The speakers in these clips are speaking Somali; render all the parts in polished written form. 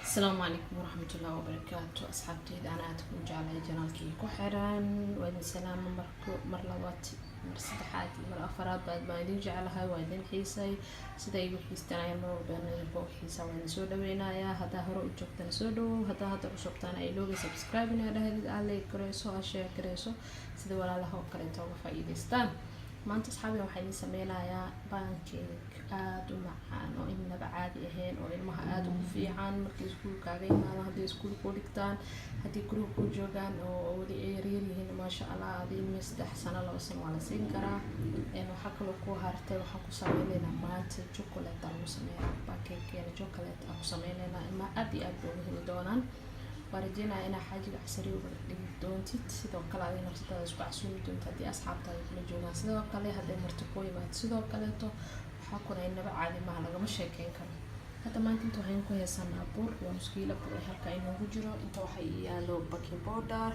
Asalaamu calaykum waraxmatullaahi wabarakaatu. Asxaabteyda aan aada ku jeclahay, channelkii ku xiran, waa idin salaama mar mar labaad, mar saddexaad iyo mar afaraad baan idin jeclahay. Waa idin xiisay sida igu xiistanaya mar walba idinku xiisa. Waa idin soo dhaweynayaa. Haddaa hore u joogtana, soo dhawow. Haddaa hadda cusubtaana, ay looga subscribe inaa dhahdid, aa like gareyso, aa share gareyso, sida walaalaha oo kaleeto uga faa'iidaystaan. Maanta, asxaabiga, waxaa idin sameynayaa pancake aada u macaan oo inaba caadi ahayn, oo ilmaha aada ugu fiican markay iskuulkaaga imaadaan, hadday iskuul ku dhigtaan, haddii guriga ku joogaan oo weli ay yaryar yihiin. Maasha Allah, adii ilmihi 3 sano, 2 sano waa la siin karaa. Waxaa kaloo ku hartay, waxaan ku sameyneynaa maanta chocolate aa lagu sameeyaa pancakeena. Chocolate aa ku sameyneynaa. Ilmaha aada iyo aad bay uga heli doonaan. Waa rajeynaya inaa xaajiga casari uga dhigi doontid. Sidoo kale adiga nafsadaada isku casuumi doonto haddii asxaabtaada kula joogaan. Sidoo kale hadday marti ku yimaado, sidoo kaleeto waxaa kuna inaba caadi maaha, lagama sheekeyn karo. Hadda maanta inta waxaynu ku haysanaa bur, waa nuskiila bur ee halka inoogu jiro. Inta waxaa ii yaalo baking powder.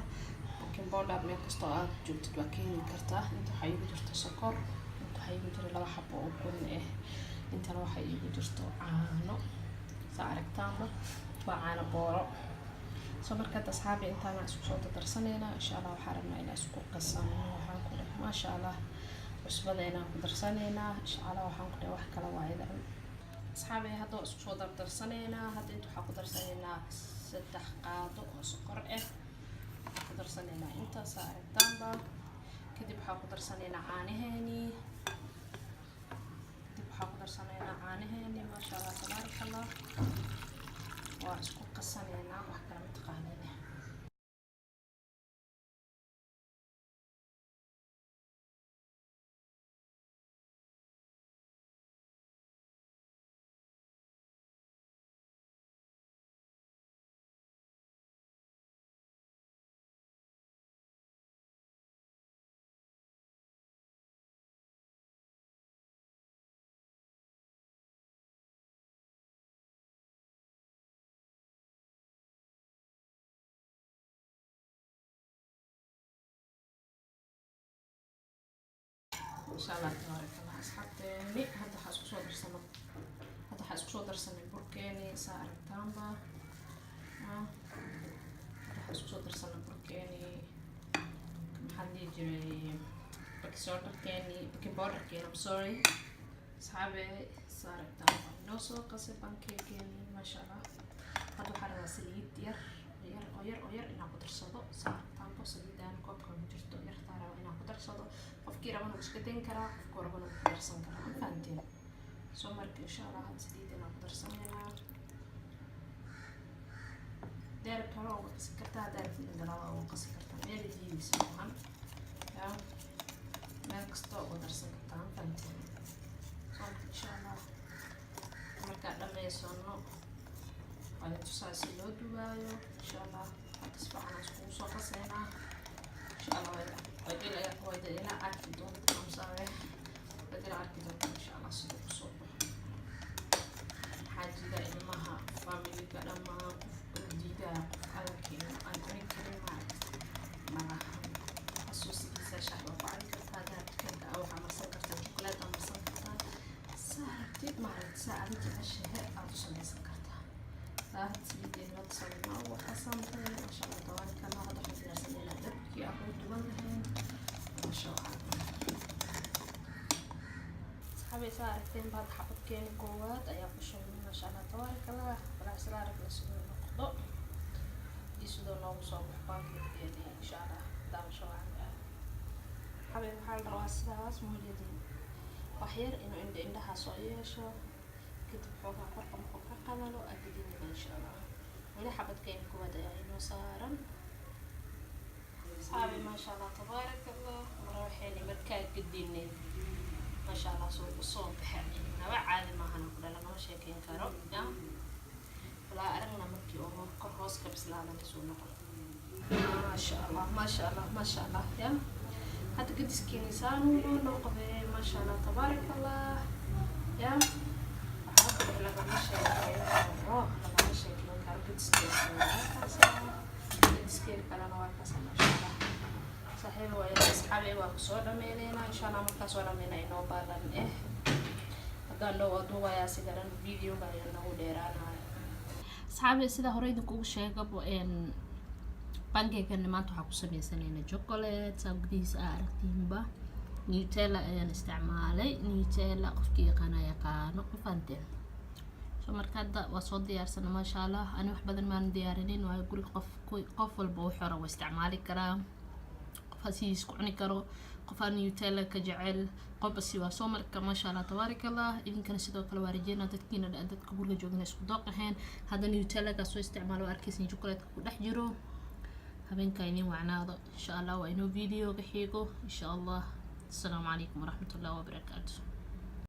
Baking powder meel kastoo aad joogtid waa ka heli kartaa. Inta waxaa iigu jirto sokor, inta waxaa iigu jira laba xabo oo bun ah, intana waxaa iigu jirto caano. Saa aragtaanba, waa caano booro. So markaad, asxaabi, intaana isku soo dardarsaneynaa, insha Allah. Waxaa rabnaa inaan isku qasano. Waxaan ku dheh, maasha Allah, cusbadeynaan ku darsaneynaa, insha Allah. Waxaan ku dheh, wax kale waa idan, asxaabi. Hadda waa isku soo dardarsaneynaa. Hadda inta waxaa ku darsaneynaa 3 qaado oo sokor ah waxaa ku darsaneynaa intaas, aragtaanba. Kadib waxaa ku darsaneynaa caanaheeni. Kadib waxaa ku darsaneynaa caanaheeni. Maasha Allah, tabaaraka Allah. Waa isku qasaneynaa, wax kale mataqaanine. Insha Allah, tabaaraka Allah. Asxaabteeni, hadda waxaa isku soo darsanay burkeeni, saa aragtaanba. Hadda waxaa isku soo darsanay burkeeni, maxaa la dhihi jiray, baking sodalkeeni, baking powderkeeni, I'm sorry. Asxaabe, saa aragtaan, waa inoo soo qasay pancakeeni, maasha Allah. Hadda waxaa rabaa saliid yar yar oo yar oo yar inaan ku darsado. Saa aragtaanbo, saliidaan koobka ku jirto yartaa rabaa inaan ku darsado. Qofkii rabana wuu iska dayn karaa, qofkii rabana wuu ku darsan karaa. Ma fahanteen? Soo marka, insha Allah, hadda saliid inaan ku darsanaynaa. Daarabta hore uga qasi kartaa, daarabta gadaal uga qasi kartaa, meel diidaysa maahan ya, meel kasta uga darsan kartaa. Ma fahanteen? Soo marka, insha Allah, markaa dhameysano waa tusaa si loo dubaayo, insha Allah. Hadda si fiican aan iskugu soo qaseynaa, insha Allah. Waa ila arki doonta, I'm sorry, waad ila arki doonta, insha Allah, siduu kusoo baxo. Maxaa jira, ilmaha, familyga dhammaan, qof oo diidaya, qof adankeena aan cuni karin, maaragta, malahan. Xasuusigiisa shaah waa ku cabi kartaa, daartikanka waxaa marsan kartaa, chocolate aa marsan kartaa, saa rabtid, maaragta, saa aad jeceshahay aad u samaysan kartaa. Saad saliideed wada sameynaa, ugu qasantay, maasha Allah, tabaaraka Allah. Hadda waxaan diyaarsanaynaa dabkii aan u duban lahayn. Maasha Allah, asxaabay, saa aragteen baad, xabadkeeni koowaad ayaa ku shubnay. Maasha Allah, tabaaraka Allah. Walaa isla aragna siduu noqdo iyo siduu noogu soo baxo pancakeeni, insha Allah. Daawasho wacan. Xabay, waxaa la rabaa sidaas muujadin wax yar inuu indha indhaha soo yeesho. Kadib xoogaa korka markuu ka qalalo, agadinina, insha Allah. Weli xabadkeeni koowaad ayaa inoo saaran, asxaabi. Maasha Allah, tabaaraka Allah. Mara waxayna markaa gadinay, maasha Allah, soo usoo baxa, naba caadi maahan ku dhala, lagama sheekeyn karo ya. Walaa aragna markii oo kor hoos ka bislaadan soo noqdo. Maasha Allah, maasha Allah, maasha Allah ya. Hadda gadiskiini saanuu noo noqday, maasha Allah, tabaaraka Allah ya. Waxaa ku lagama sheekeyn karo, lagama sheekeyn karo. Gadiskeena waa kaasa, gadiskeena kalena waa kaasa, maasha Allah. Saaxiib waa ila, asxaabi, waa kusoo dhameyneynaa, insha Allah. Markaa soo dhameyna inoo baalan haddaan dhow duubayaa, si garan videoga ayaa nagu dheeraanaya. Asxaabi, sida hore idinkugu sheegaba, pancake-gana maanta waxaa ku sameysanayna chocolate. Saa gudihiisa aa aragtiinba, Nutella ayaan isticmaalay. Nutella qofkii yaqaana yaqaano, ma fahanteen? So marka hadda waa soo diyaarsana, maasha Allah. Ani wax badan maan diyaarinin, waayo guriga qof walba wuxuu rabo isticmaali karaa. Qof sidiis ku cuni karo, qof aan Nutella ka jecel, qofba si waa. Soo marka, maasha Allah, tabaarak Allah. Idinkana sidoo kale waa rajeynaa dadkiina, dadka guriga joogina, isku dooq ahayn. Hadda Nutella-gaa soo isticmaalo, waa arkaysin chocolate-ka ku dhex jiro. Habeenka idin wacnaado, insha Allah. Waa inuu videoga xigo, insha Allah. Asalaamu calaykum waraxmat ullahi wabarakaatu.